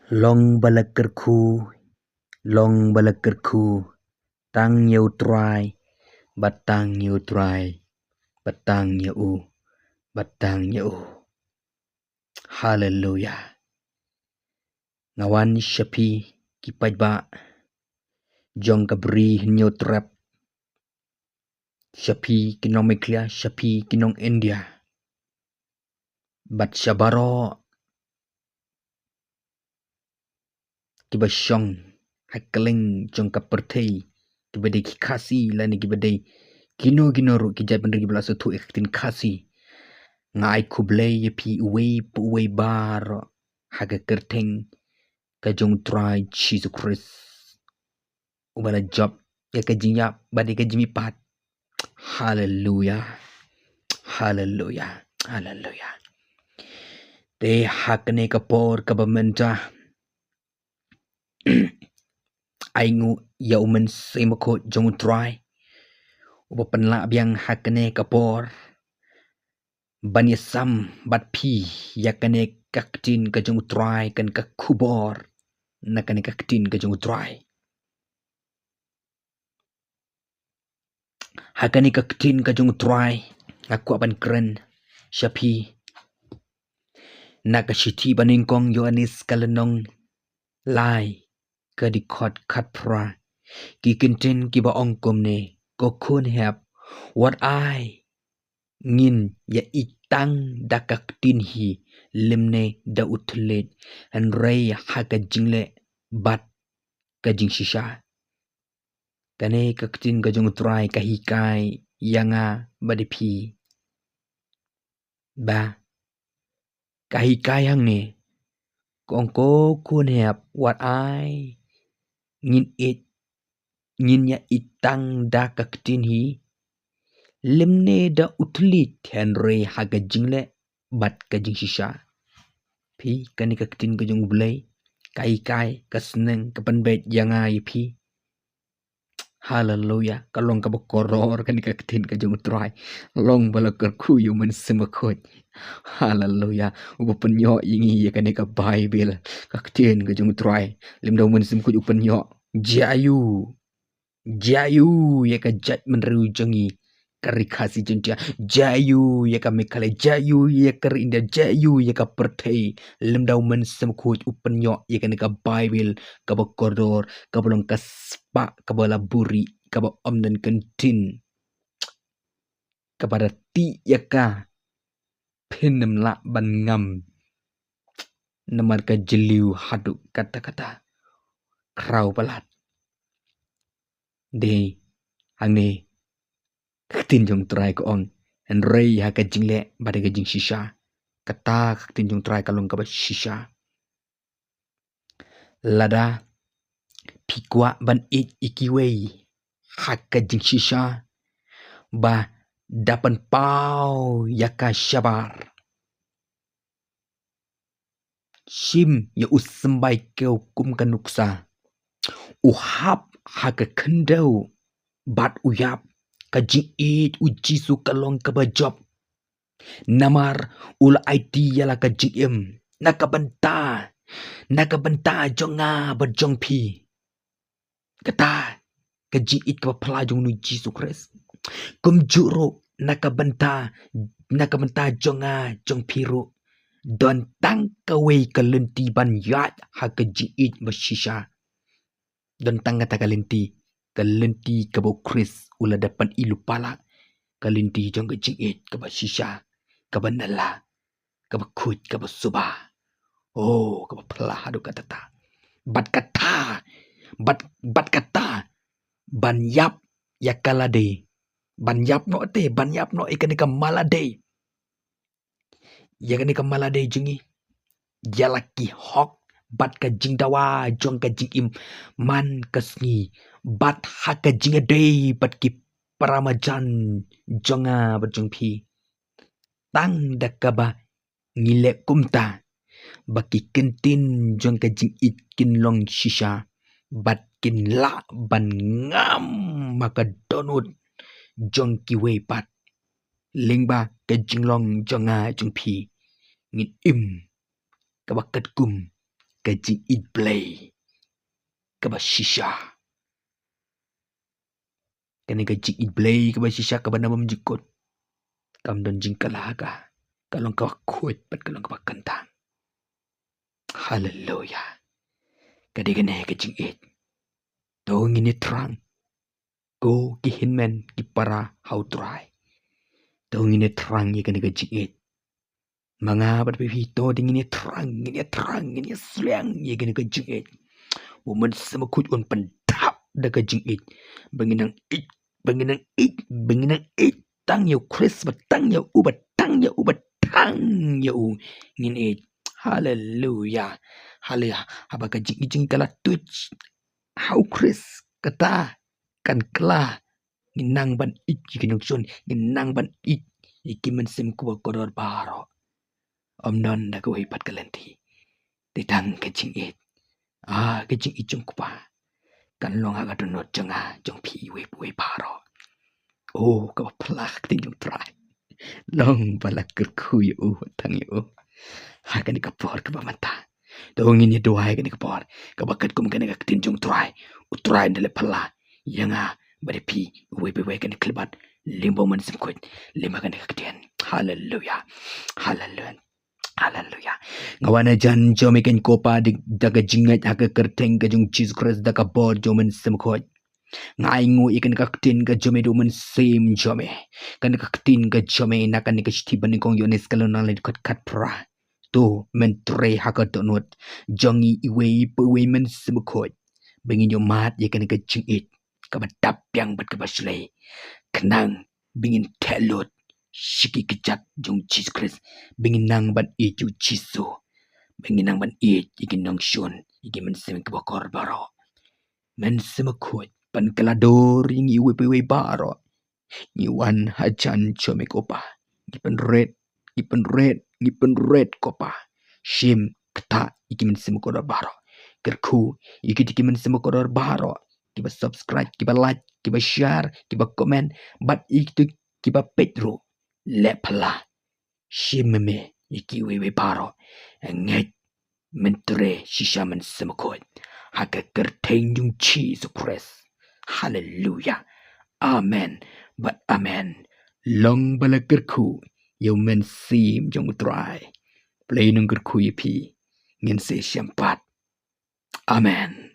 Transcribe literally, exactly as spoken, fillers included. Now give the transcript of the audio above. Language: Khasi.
Long ba la kyrkhu, long ba la kyrkhu, tang ïa U Trai, bad tang ïa U Trai, bad tang ïa u, bad tang ïa u. Haleluya. Nga wan sha phi ki paidbah jong ka Bri Hynñiewtrep, sha phi ki nong Meghalaya, sha phi ki nong India, bad sha baroh kiba shong ha kylleng jong ka pyrthei, kiba dei ki Khasi lane kiba dei kino kino ruh ki jaitbynriew kiba la sngewthuh ïa ka ktien Khasi. Nga ai khublei ïa phi uwei pa uwei baroh ha ka kyrteng ka jong U Trai Jisu Khrist, uba la jop ïa ka jingïap bad ïa ka jingmihpat. Haleluya. Haleluya. Haleluya. Te ha kane ka por kaba mynta, ai nguh ïa U Mynsiem Bakhuid jong U Trai, uba pynlah biang ha kane ka por ban ïasam bad phi ïa kane ka ktien ka jong U Trai, kane ka khubor na kane ka ktien ka jong U Trai. Ha kane ka ktien ka jong U Trai, nga kwah ban kren sha phi na ka shithi banyngkong Ïoannis ka lynnong lai, ka dkhot khatphra. Ki kyntien kiba ong kumne: Ko khun hep, wat ai ngin ïa ïeit tang da ka ktien hi, lymne da u thylliej, hynrei ha ka jingleh bad ka jingshisha. Kane ka ktien ka jong U Trai ka hikai ïa nga bad ïa phi ba ka hikai hangne, ka ong: Ko khun hep, wat ai ngin ïeit, ngin ïa ïeit tang da ka ktien hi, lymne da u thylliej, hynrei ha ka jingleh bad ka jingshisha. Phi, kane ka ktien ka jong U Blei ka hikai, ka sneng, ka pynbeit ïa nga ïa phi. Haleluya. Ka long kaba kordor kane ka ktien ka jong U Trai, long ba la kyrkhu ïa U Mynsiem Bakhuid. Haleluya. Uba pynïoh ïa ngi ïa kane ka Baibl, ka ktien ka jong U Trai. Lymda U Mynsiem Bakhuid u pynïoh, jia aiu, jia aiu ïa ka jaitbynriew jong ngi ka Ri Khasi Jaiñtia, jia aiu ïa ka Meghalaya, jia aiu ïa ka ri India, jia aiu ïa ka pyrthei, lymda U Mynsiem Bakhuid u pynïoh ïa kane ka Baibl kaba kordor, kaba long ka spah kaba la buhrieh, kaba ym don kyntien, kaba da tih ïa ka phin ym lah ban ngam namar ka jylliew haduh katta katta. Khraw palat. Dei hangne ka ktien jong U Trai ka ong, hynrei ha ka jingleh bad ka jingshisha. Kata ka ktien jong U Trai ka long kaba shisha. Lada phi kwah ban ïeit ïa kiwei ha ka jingshisha, ba da pynpaw ïa ka shabar, shim ïa u symbai kew kum ka nuksa, u hap ha ka khyndew bad u ïap. Ka jingïeit U Jisu ka long kaba jop, namar u la aiti ïa la ka jingim na ka bynta, na ka bynta jong nga bad jong phi. Kata ka jingïeit kaba phylla jong U Jisu Khrist. Kumjuh ruh na ka bynta, na ka bynta jong nga jong phi ruh, don tang kawei ka lynti ban ïaid ha ka jingïeit ba shisha. Don tang kata ka lynti, ka lynti kaba U Khrist u la dep ban ïoh lypa, ka lynti jong ka jingïeit kaba shisha, kaba nylla, kaba khuid, kaba suba. Oh, kaba phylla haduh katta katta. Bad kata, bad, bad kata ban ïap ïa ka lade, ban ïap noh te, ban ïap noh ïa kane ka ma lade, ïa kane ka ma lade jong ngi, ïa la ki hok bad ka jingdawa jong ka jingim man ka sngi, bad ha ka jingïadei bad ki para marjan jong nga bad jong phi. Tang da kaba ngi leh kumta, ba ki kyntien jong ka jingïeit kin long shisha, bad kin lah ban ngam ha ka dohnud jong kiwei pat. Lyngba ka jinglong jong nga jong phi, ngin im kaba katkum ka jingïeit Blei kaba shisha. Kane ka jingïeit Blei kaba shisha kaba na bym jukut. Kam don jingkylla ha ka. Ka long kaba khuid bad ka long kaba kyntang. Haleluya. Ka dei kane ka jingïeit. To ngin ïathrang. Ko ki hynmen ki para ha U Trai. To ngin ïathrang ïa kane ka jingïeit. Ma nga bad phi to dei ngin ïathrang, ngin ïathrang, ngin ïasliang ïa kane ka jingïeit. U Mynsiem Bakhuid un pyndap da ka jingïeit. Ba ngin nang ïeit, ba ngin nang ïeit, ba ngin nang ïeit tang ïa U Khrist, ba tang ïa u, ba tang ïa u, ba tang ïa u ngin ïeit. Haleluya. Haleluya. Haba ka jingïeit jong ngi ka la tuid ha U Khrist, kata kan kylla. Ngin nang ban ïeit ïa ki nongshun, ngin nang ban ïeit ïa ki mynsiem kiba kordor baroh. Ym don da kawei pat ka lynti. Te tang ka jingïeit. Ah, ka jingïeit jong U Kpa kan long ha ka dohnud jong nga, jong phi, iwei pa iwei baroh. Oh, kaba phylla ka ktien jong U Trai. Long ba la kyrkhu ïa u, tang ïa u. Ha kane ka por kaba mynta. To ngin ïa duwai kane ka por. Kaba katkum kane ka ktien jong U Trai. U Trai un da leh phylla ïa nga bad ïa phi, iwei pa iwei, kane ka khyllipmat lyngba U Mynsiem Bakhuid, lyngba kane ka ktien. Haleluya. Haleluya. Haleluya. Nga wan hajan jong me keiñ ko Pa, da ka jingngeit ha ka kyrteng ka jong U Jisu Khrist, da ka bor jong U Mynsiem Bakhuid. Nga ainguh ïa kane ka ktien ka jong me da U Mynsiem jong me. Kane ka ktien ka jong me na kane ka shithi banyngkong Ïoannis ka lynnong lai dkhot khatphra. To men trei ha ka dohnud jong ngi iwei pa iwei, Mynsiem Bakhuid, ba ngin ïohmad ïa kane ka jingïeit kaba dap biang bad kaba shlei. Khnang ba ngin theh lut sha ki kjat jong U Jisu Khrist, ba ngin nang ban ïeit ïa U Jisu, ba ngin nang ban ïeit ïa ki nongshun, ïa ki mynsiem kiba kordor baroh. Mynsiem Bakhuid, pynkylla dur ïa ngi iwei pa iwei baroh. Ngi wan hajan jong me ko Pa. Ngi pynrit, ngi pynrit, ngi pynrit ko Pa. Shim, ktah ïa ki mynsiem kordor baroh. Kyrkhu ïa ki, ïa ki mynsiem kordor baroh, kiba subscribe, kiba like, kiba share, kiba comment, bad ïa kito kiba peit ruh. Leh phylla. Shim me ïa kiwei wei baroh. Ngeit men trei shisha Mynsiem Bakhuid, ha ka kyrteng jong U Jisu Khrist. Haleluya. Amen bad amen. Long ba la kyrkhu ïa U Mynsiem jong U Trai. Blei un kyrkhu ïa phi. Ngin sa ïashem pat. Amen.